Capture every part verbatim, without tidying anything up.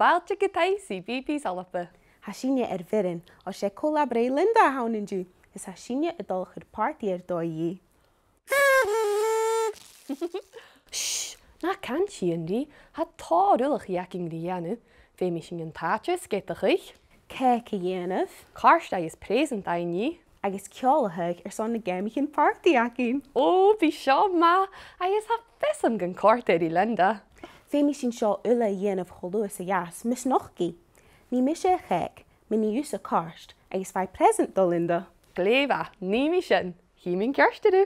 fàilte gu Taigh CBeebies ALBA. Tha sinne air bhioran, oir 's e co-là-breith Linda a th' ann an-diugh, is tha sinne a' dol a chur pàrtaidh air dòigh dhi. Shh! Na can sìon rithe, tha tòrr ullachaidh againn ri dhèanamh. Feumaidh sinn an t-àite a sgeadachadh, cèic a dhèanamh, cairt agus preusant fhaighinn dhi, agus ceòl a thaghadh airson na geamaichean pàrtaidh againn. Ò, bidh seo math, agus tha fios agam gun còrd e ri Linda. Feumaidh sinn seo uile a dhèanamh cho luath 's a ghabhas, mus nochd i. Nì mise a' chèic, nì thusa cairt, agus faigh preusant do Linda. Glè mhath, nì mi sin. Chì mi an ceartuair thu.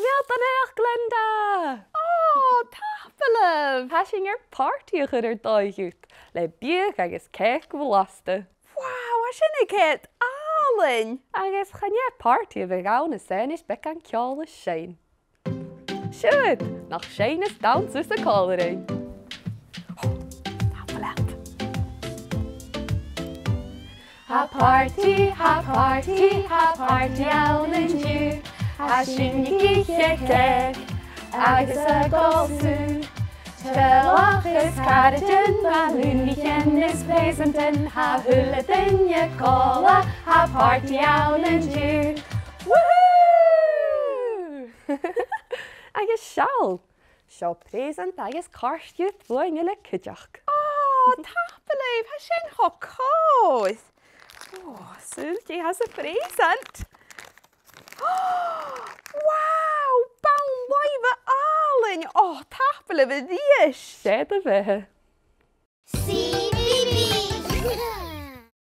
Meal do naidheachd, Linda! Ò, tapadh leibh! Tha sinn air pàrtaidh a chur air dòigh dhut, le biadh agus cèic bhlasta. Wow, tha sin a' coimhead àlainn! Agus chan e pàrtaidh a bhiodh ann às aonais beagan ceòl is seinn. Siuthad, nach seinn is dannsa thusa còmhla rinn. Tapadh leat. Tha pàrtaidh, tha pàrtaidh, tha pàrtaidh ann an-diugh. Tha sinne ag ithe cèic agus ag òl sùgh. Teaghlach is caraidean, na lùnaichean is preusantan, tha a h-uile duine còmhla, tha pàrtaidh ann an-diugh. Woohoo! Agus seall, seo preusant agus cairt dhut bhuainn uile cuideachd. Ò, tapadh leibh, tha sin cho còir. Ò, saoil dè tha sa phreusant. Wow, bonn-làimhe àlainn. Ò, tapadh leibh a-rithist. 'S e do bheatha.